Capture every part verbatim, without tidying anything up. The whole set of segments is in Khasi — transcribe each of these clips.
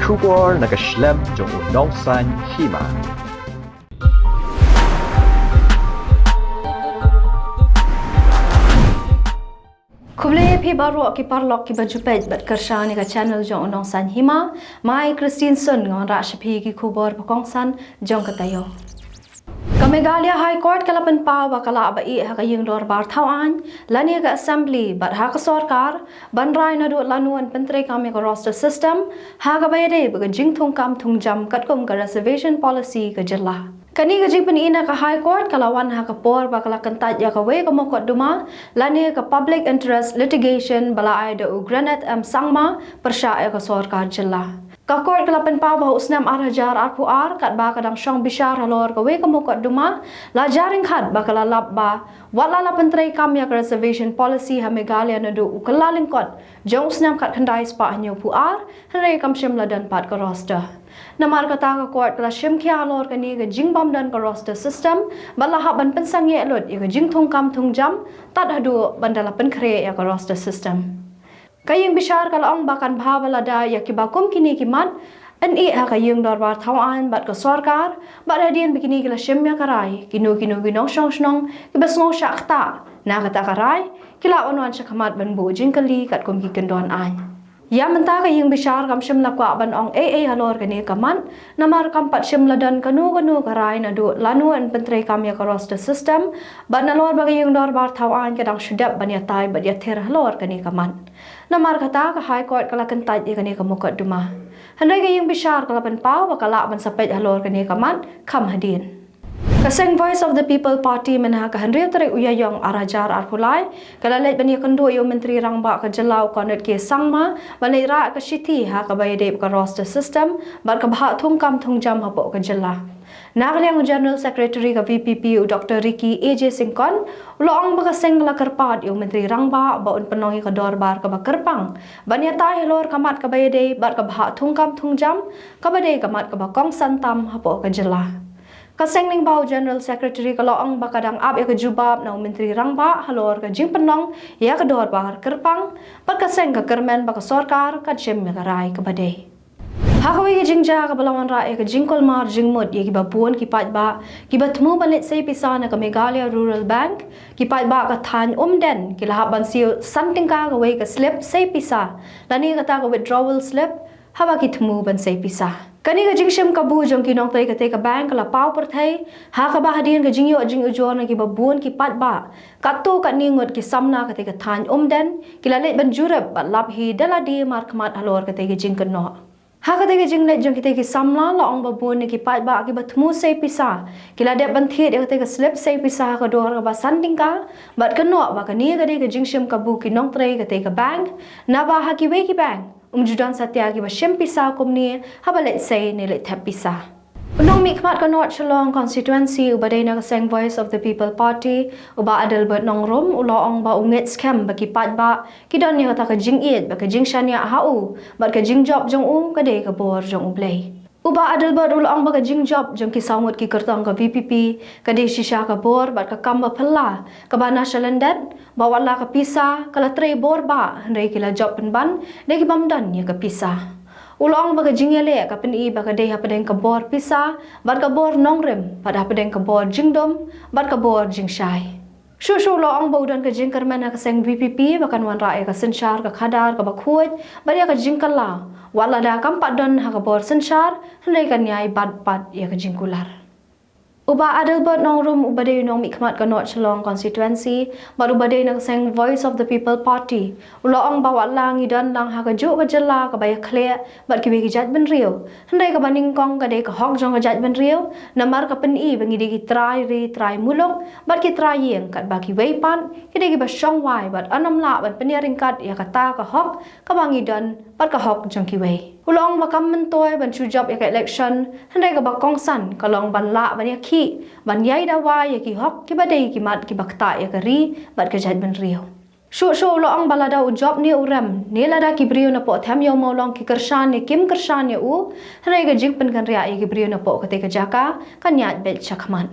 Khubor na ka shlem jong u Nongsaiñ Hima. Khublei phi baroh ki paralok kiba ju peit bad kyrshan ïa ka channel jong u Nongsaiñ Hima. Mai Christine Sun nga wanrah sha phi ki khubor ba kongsan jong ka taïew. Ka Meghalaya High Court ka la pynpaw ba ka lah ba ïeh ha ka ïing dorbar thaw aiñ lane ka assembly bad ha ka sorkar ban rai naduh lano yn pyntreikam ïa ka roster system ha kaba ïadei bad ka jingthungkam thungjam katkum ka reservation policy ka jylla. Kane ka jingpyni na ka High Court ka la wan ha ka por ba ka la kyntait ïa kawei ka mukotduma lane ka public interest litigation ba la ai da u Graneth M Sangma pyrshah ïa ka sorkar jylla. Ka court ka la pynpaw ba ha u snem ar hajar arphew ar katba ka dang shong bishar halor kawei ka mukotduma la jia ryngkat ba ka la lap ba wat la la pyntreikam ïa ka reservation policy ha Meghalaya naduh u kyllalyngkot jong u snem khatkhyndai spah hynñiewphew ar, hynrei kam shym la don pat ka roster. Namar kata ka court ka la shim khia halor kane ka jingbym don ka roster system bad la hap ban pynsangeh lut ïa ka jingthungkam thungjam tad haduh ban da la pynkhreh ïa ka roster system. Ka ïing bishar ka la ong ba kan bha ba lada ïa kiba kum kine ki mat yn ïeh ha ka ïing dorbar thaw aiñ bad ka sorkar bad hadien ba kine ki la shim ïa ka rai, kino kino ki nongshong shnong kiba sngew shah ktah na kata ka rai ki lah wan wan sha khmat ban buh jingkylli katkum ki kyndon aiñ. Ïa mynta ka ïing bishar kam shym la kwah ban ong ei ei halor kane ka mat namar kam pat shym la don kano kano ka rai naduh lano yn pyntreikam ïa ka roster system bad nalor ba ka ïing dorbar thaw aiñ ka dang shu dep ban ïatai bad ïathir halor kane ka mat. Namar kata ka High Court ka la kyntait ïa kane ka mukotduma. Hynrei ka ïing bishar ka la pynpaw ba ka lah ban sa peit halor kane ka mat kham hadien. Ka seng Voice of the People Party mynha ka hynriew tarik u Ïaïong ar hajar arphew lai ka la leit ban ïakynduh ïa u Myntri Rangbah ka jylla u Conrad K Sangma ban leit rah ka shithi ha kaba ïadei bad ka roster system bad ka bhah thungkam thungjam hapoh ka jylla. Na ka liang u General Secretary ka V P P u Doctor Ricky A J Syngkon u la ong ba ka seng ka la kyrpad ïa u Myntri Rangbah ba un pynlong ïa ka dorbar kaba kyrpang ban ïatai halor ka mat kaba ïadei bad ka bhah thungkam thungjam kaba dei ka mat kaba kongsan tam hapoh ka jylla. Ka seng lyngba u General Secretary ka la ong ba ka dang ap ïa ka jubab na u Myntri Rangbah halor ka jingpynlong ïa ka dorbar kyrpang bad ka seng ka kyrmen ba ka sorkar kan shim ïa ka rai kaba dei. Ha kawei ka jingjia kaba la wanrah ïa ka jingkulmar jingmut ïa kiba bun ki paidbah kiba thmu ban leit sei pisa na ka Meghalaya Rural Bank, ki paidbah ka thaiñ Umden ki la hap ban siew san tyngka kawei ka slip sei pisa lane kata ka withdrawal slip haba ki thmu ban sei pisa. Kane ka jingshim kabu jong ki nongtrei katei ka bank ka la paw pyrthei ha kaba hadien ka jingïoh jingujor na kiba bun ki paidbah, katto katne ngut ki samla katei ka thaiñ Umden ki la leit ban jurip bad lap hi da lade markhmat halor katei ka jingkynnoh. Ha katei ka jingleit jong kitei ki samla la ong ba bun na ki paidbah kiba thmu sei pisa ki la dep ban thied ïa katei ka slip sei pisa ha ka dor kaba san tyngka bad kynnoh ba kane ka dei ka jingshim kabu ki nongtrei katei ka bank naba ha kiwei ki bank um ju don satia kiba shim pisa kumne haba leit sei ne leit thep pisa. U nongmihkhmat ka North Shillong Constituency uba dei na ka seng Voice of the People Party, u Bah Adelbert Nongrum u la ong ba u ngeit skhem ba ki paidbah ki don ïa kata ka jingïeit bad ka jingshaniah ha u bad ka jingjop jong u ka dei ka bor jong U Blei. U Bah Adelbert u la ong ba ka jingjop jong ki saw ngut ki kyrtong ka V P P ka dei shisha ka bor bad ka kam ba phylla kaba na shalyndet ba wat la ka pisa ka la trei bor bah hynrei ki la jop pynban da ki bym don ïa ka pisa. U la ong ba ka jingïaleh ka pyni ba ka dei hapdeng ka bor pisa bad ka bor nongrim bad hapdeng ka bor jingdum bad ka bor jingshai. Shuh shuh u la ong ba u don ka jingkyrmen ha ka seng V P P ba kan wanrah ïa ka synshar ka khadar kaba khuid bad ïa ka jingkylla wat lada kam pat don ha ka bor synshar hynrei kan ïai bat pat ïa ka jingkular. U Bah Adelbert Nongrum uba dei u nongmihkhmat ka North Shillong Constituency bad uba dei na ka seng Voice of the People Party u la ong ba wat la ngi don lang ha kajuh ka jylla kaba ïakhleh bad kiwei ki jaitbynriew hynrei kaba nyngkong ka dei ka hok jong ka jaitbynriew namar ka pyni ba ngi dei ki trai ri trai muluk bad ki trai ïing katba kiwei pat ki dei kiba shong wai bad ym lah ban pynïaryngkat ïa kata ka hok kaba ngi don bad ka hok jong kiwei. U la ong ba kam myntoi ban shu jop ïa ka election hynrei kaba kongsan ka long ban lah ban ïakhih ban ïai dawa ïa ki hok kiba dei ki mat kiba ktah ïa ka ri bad ka jaitbynriew. Shuh shuh u la ong ba lada u jop ne u rem ne lada ki briew napoh Them Ïew Mawlong ki kyrshan ne kim kyrshan ïa u hynrei ka jingpynkynriah ïa ki briew napoh katei ka jaka kan ïaid beit shakhmat.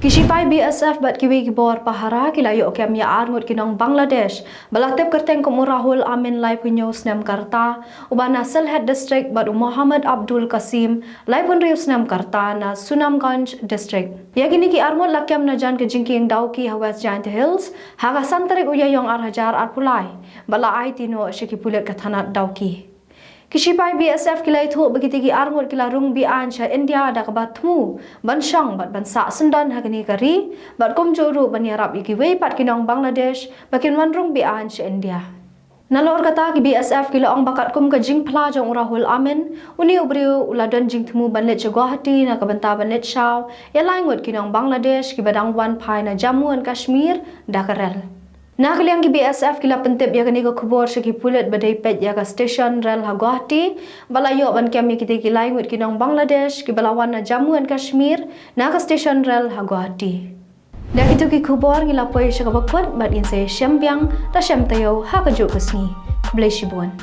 Ki shipai B S F bad kiwei ki bor pahara ki la ïoh kem ïa arngut ki nong Bangladesh ba la tip kyrteng kum u Rahul Amin, laiphew hynñiew snem ka rta, uba na Sylhet District, bad u Mohammad Abdul Kasim, laiphew hynriew snem ka rta, na Sunamganj District. Ïa kine ki arngut la kem na jan ka jingkieng dawki ha West Jaintia Hills ha ka san tarik u Ïaïong ar hajar arphew lai, bad la aiti noh sha ki pulit ka thanat Dawki. Ki shipai B S F ki la ïathuh ba kitei ki arngut ki la rung be-aiñ sha India da kaba thmu ban shong bad ban sah syndon ha kane ka ri, bad kumjuh ruh ban ïarap ïa kiwei pat ki nong Bangladesh ba kin wan rung be-aiñ sha India. Nalor kata, ki B S F ki la ong ba katkum ka jingphla jong u Rahul Amin, une u briew u la don jingthmu ban leit sha Guwahati na ka bynta ban leit shaw ïa lai ngut ki nong Bangladesh kiba dang wan phai na Jammu and Kashmir da ka rel. Na ka liang ki B S F ki la pyntip ïa kane ka khubor sha ki pulit ba dei peit ïa ka station rel ha Guwahati, ba la ïoh ban kem ïa kitei ki lai ngut ki nong Bangladesh kiba la wan na Jammu and Kashmir na ka station rel ha Guwahati. Da kito ki khubor ngi la poi sha kaba kut, bad ngin sa ïashem biang da shem taïew ha kajuh ka sngi. Khublei shibun.